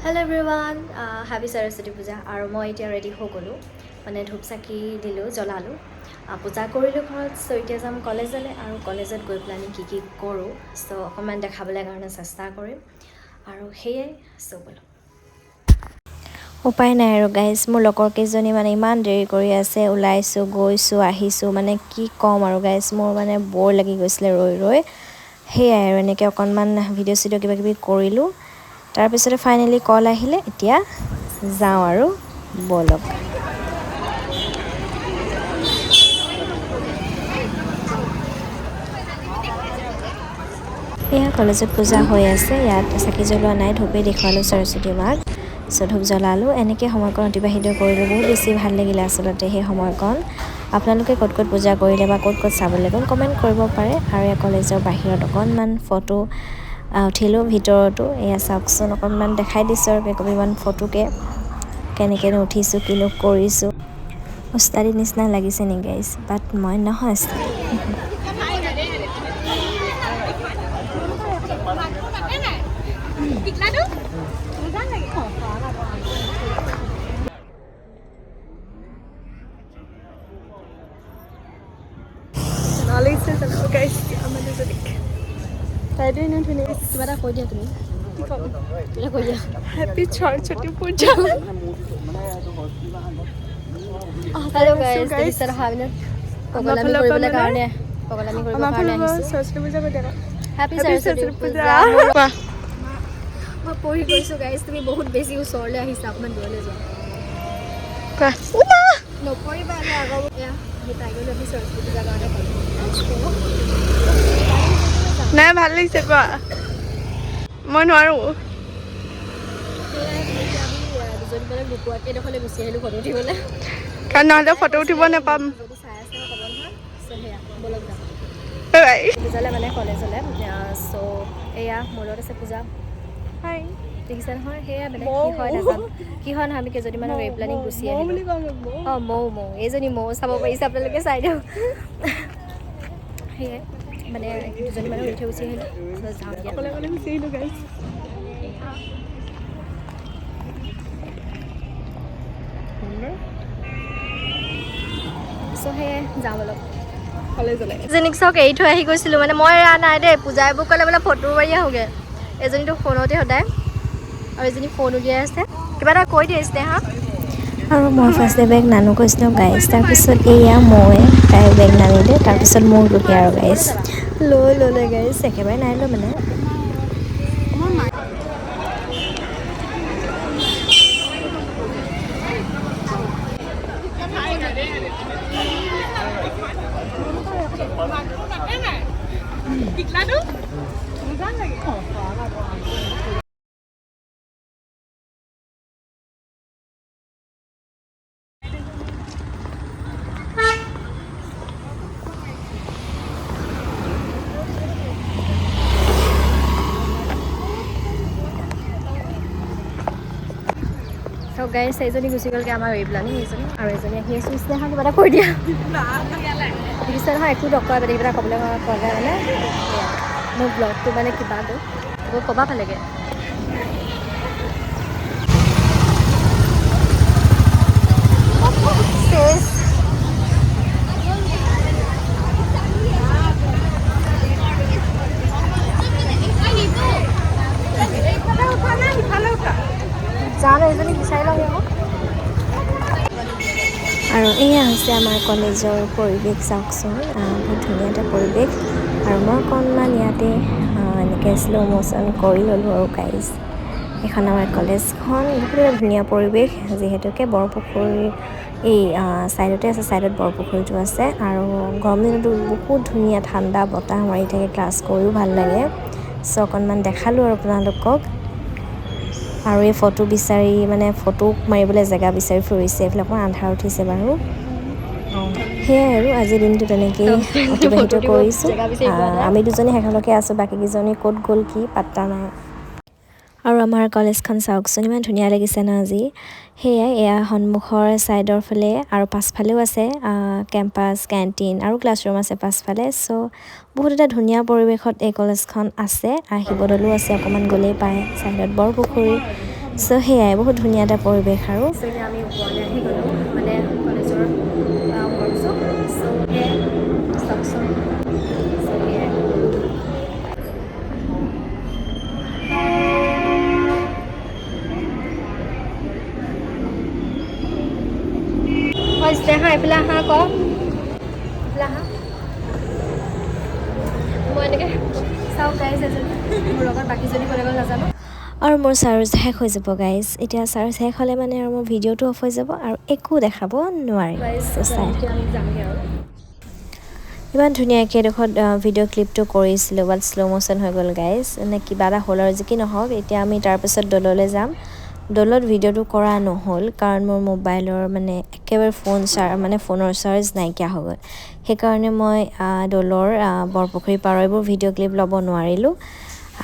Hello everyone, happy Saraswati Puja. আৰু মই এতিয়া ৰেডি হৈ গ'লোঁ, মানে ধূপ চাকি দিলোঁ, জ্বলালোঁ, পূজা কৰিলোঁ ঘৰত। চ' এতিয়া যাম কলেজলৈ আৰু কলেজত গৈ পেলাই কি কি কৰোঁ চ' অকণমান দেখাবলৈ কাৰণে চেষ্টা কৰিম আৰু সেয়াই। চ' ব'লক। উপায় নাই আৰু গাইজ, মোৰ লগৰ কেইজনী মানে ইমান দেৰি কৰি আছে। ওলাইছোঁ, গৈছোঁ, আহিছোঁ, মানে কি ক'ম আৰু গাইজ, মোৰ মানে ব'ৰ লাগি গৈছিলে ৰৈ ৰৈ। সেয়াই আৰু এনেকৈ অকণমান ভিডিঅ' চিডিঅ' কিবা কিবি কৰিলোঁ। তাৰপিছতে ফাইনেলি কল আহিলে, এতিয়া যাওঁ আৰু ব'লক। এয়া কলেজত পূজা হৈ আছে। ইয়াত চাকি জ্বলোৱা নাই, ধূপেই দেখুৱালোঁ সৰস্বতী মাক। চ' ধূপ জ্বলালোঁ, এনেকৈ সময়কণ অতিবাহিত কৰিলোঁ। বহুত বেছি ভাল লাগিলে আচলতে সেই সময়কণ। আপোনালোকে ক'ত ক'ত পূজা কৰিলে বা ক'ত ক'ত চাবলৈ গ'ল, কমেণ্ট কৰিব পাৰে। আৰু এয়া কলেজৰ বাহিৰত অকণমান ফটো উঠিলোঁ, ভিতৰতো এয়া চাওকচোন, অকণমান দেখাই দিছোঁ আৰু কেইকপিমান ফটোকে, কেনেকৈনো উঠিছোঁ, কিনো কৰিছোঁ। উস্তাদি নিচিনা লাগিছে নেকি গাইজ? বাট মই নহয় উস্তাদি। নালাগিছে জানো গাইজ আমাৰ দুজনীক? তাইতো এনেও ধুনীয়া। কিবা এটা কৈ দিয়া তুমি। কি ক'ম? কিবা এটা কৈ দিয়া। হেপী সৰস্বতী পূজা। হেল্ল' গাইজ, দেখিছে নহয়, আমি পগলামি ফালৰ পৰা কৰিবলৈ মানে কাৰণে, পগলামি কৰিবৰ আমাৰ কাৰণে ফালৰ পৰা আহিছোঁ। সৰস্বতী পূজা কৰি থাকা। হেপী হেপী সৰস্বতী সৰস্বতী পূজা। পূজা। কোৱা। মই পঢ়ি গৈছোঁ গাইজ। তুমি বহুত বেছি ওচৰলৈ আহিছা, অকণমান দূৰলৈ যোৱা। কোৱা। উমা! নপৰিবা যে আকৌ। এয়া আহি পাই গ'লো আমি সৰস্বতী পূজাৰ কাৰণে কলেজ। নাই, ভাল লাগিছে। কোৱা, মই নোৱাৰোঁ। আমি দুজনী মানে নোকোৱাকৈ এডোখৰলৈ গুচি আহিলোঁ ফটো উঠিবলৈ। কাৰণ নহ'লে ফটো উঠিব নাপাম। যদি চাই আছে ক'ব নহয়। চ' সেয়া, ব'লক যাওঁ। Bye bye. পূজালৈ মানে কলেজলৈ। চ' এয়া মোৰ লগত আছে পূজা। হাই। দেখিছে নহয়, সেয়া মানে মৌ। কি হয় নাজানো, কি হয় নহয়, আমি কেইজনীমানক এই প্লেনিং গুচি মৌ আহিলোঁ। বুলি কওঁ, মৌ। অঁ, মৌ মৌ, এইজনী মৌ, চাব পাৰিছে আপোনালোকে, চাই দিয়ক। সেয়াই মানে দুজনী মানুহ এৰি থৈ গুচি আহিলোঁ। চ' যাওঁ দিয়া। অকলে অকলে গুচি আহিলোঁ গাইজ। চ' সেয়াই, যাওঁ অলপ। কলেজলৈ। এজনীক চাওক, এৰি থৈ আহি গৈছিলোঁ। মানে মই এৰা নাই দেই, পূজাই মোক ক'লে বোলে ফটো মাৰি আহোঁগৈ। এজনীতো ফোনতে সদায় আৰু এজনী ফোন উলিয়াই আছে। কিবা এটা কৈ দিয়ে স্নেহা। আৰু মই ফাৰ্ষ্টে বেগ নানো কৈছিলোঁ গাইজ। তাৰপিছত এয়া ময়ে তাইৰ বেগ নানিলে, তাৰপিছত মোৰ দুখীয়া আৰু গাইজ লৈ ল'লে। গাইজ, একেবাৰে নাই লোৱা মানে। চ' গাইজ, এইজনী গুচি গ'লগৈ আমাৰ এৰি পেলানি এইজনী আৰু এজনী আহি আছোঁ। স্নেহা, কিবা এটা কৈ দিয়া। দেখিছে নহয়, একো নকয়। মানে কিবা এটা ক'বলৈ ক'লে মানে সেয়া, মোৰ ব্লগটো মানে কিবা গ'ল। গৈ ক'বা পালেগৈ। চেচ। জানো, এইজনী বিচাৰি লওঁ আকৌ। আৰু এয়া হৈছে আমাৰ কলেজৰ পৰিৱেশ, চাওকচোন, বহুত ধুনীয়া এটা পৰিৱেশ। আৰু মই অকণমান ইয়াতে এনেকৈ শ্ল' ম'শ্যন কৰি ল'লোঁ। আৰু গাইজ, এইখন আমাৰ কলেজখন, বহুত এটা ধুনীয়া পৰিৱেশ, যিহেতুকে বৰপুখুৰী এই ছাইডতে আছে, ছাইডত বৰপুখুৰীটো আছে। আৰু গৰম দিনতো বহুত ধুনীয়া ঠাণ্ডা বতাহ মাৰি থাকে, ক্লাছ কৰিও ভাল লাগে। চ' অকণমান দেখালোঁ আৰু আপোনালোকক। আৰু এই ফটো বিচাৰি, মানে ফটো মাৰিবলৈ জেগা বিচাৰি ফুৰিছে। এইফালে অকণমান আন্ধাৰ উঠিছে বাৰু। সেয়াই আৰু আজিৰ দিনটো তেনেকেই অতিবাহিত কৰিছোঁ। আমি দুজনী শেষলৈকে আছোঁ, বাকীকেইজনী ক'ত গ'ল কি পাত্তা নাই। আৰু আমাৰ কলেজখন চাওকচোন, ইমান ধুনীয়া লাগিছে ন আজি? সেয়াই, এয়া সন্মুখৰ ছাইডৰ ফালে আৰু পাছফালেও আছে কেম্পাছ, কেণ্টিন আৰু ক্লাছৰুম আছে পাছফালে। চ' বহুত এটা ধুনীয়া পৰিৱেশত এই কলেজখন আছে। আৰু শিৱদৌলো আছে, অকণমান গ'লেই পায়, ছাইডত বৰপুখুৰী। চ' সেয়াই বহুত ধুনীয়া এটা পৰিৱেশ আৰু। চ' এতিয়া আমি ওপৰলৈ আহি গ'লোঁ, মানে কলেজৰ ওপৰত। চ' সেয়াই চাওকচোন। চ' সেয়াই। হয়, স্নেহা, এইফালে আহা আকৌ, এইফালে আহা। মই এনেকৈ চাওঁ গাইজ, এজনী মোৰ লগত, বাকীজনী ক'লে গ'ল নাজানো। আৰু মোৰ চাৰ্জ শেষ হৈ যাব গাইজ। এতিয়া চাৰ্জ শেষ হ'লে মানে আৰু মোৰ ভিডিঅ'টো অফ হৈ যাব আৰু একো দেখাব নোৱাৰিম। চ' চাই এতিয়া আমি যামগৈ আৰু। ইমান ধুনীয়াকৈ এডোখৰত ভিডিঅ' ক্লিপটো কৰিছিলোঁ, বাট শ্ল' ম'শ্যন হৈ গ'ল গাইজ, নে কিবা এটা হ'ল আৰু। যি কি নহওক, এতিয়া আমি তাৰপিছত দৌললৈ যাম। দৌলত ভিডিঅ'টো কৰা নহ'ল, কাৰণ মোৰ মোবাইলৰ মানে একেবাৰে ফোন চাৰ্জ, মানে ফোনৰ চাৰ্জ নাইকিয়া হৈ গ'ল। সেইকাৰণে মই দৌলৰ বৰপুখুৰী পাৰৰ এইবোৰ ভিডিঅ' ক্লিপ ল'ব নোৱাৰিলোঁ।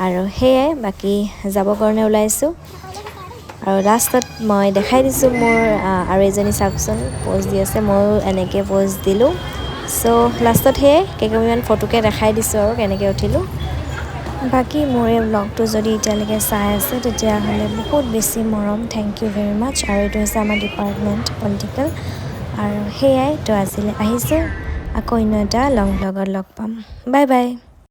আৰু সেয়াই, বাকী যাবৰ কাৰণে ওলাইছোঁ আৰু লাষ্টত মই দেখাই দিছোঁ মোৰ আৰু এজনী চাওকচোন প'জ দি আছে, ময়ো এনেকৈ প'জ দিলোঁ। চ' লাষ্টত সেয়াই কেইকপিমান ফটোকে দেখাই দিছোঁ আৰু কেনেকৈ উঠিলোঁ। বাকী মোৰ এই ব্লগটো যদি এতিয়ালৈকে চাই আছে, তেতিয়াহ'লে বহুত বেছি মৰম, thank you very মাছ। আৰু এইটো হৈছে আমাৰ ডিপাৰ্টমেণ্ট পলিটিকেল। আৰু সেয়াই তো, আজিলৈ আহিছোঁ। আকৌ অন্য এটা লং ব্লগত লগ পাম। Bye bye.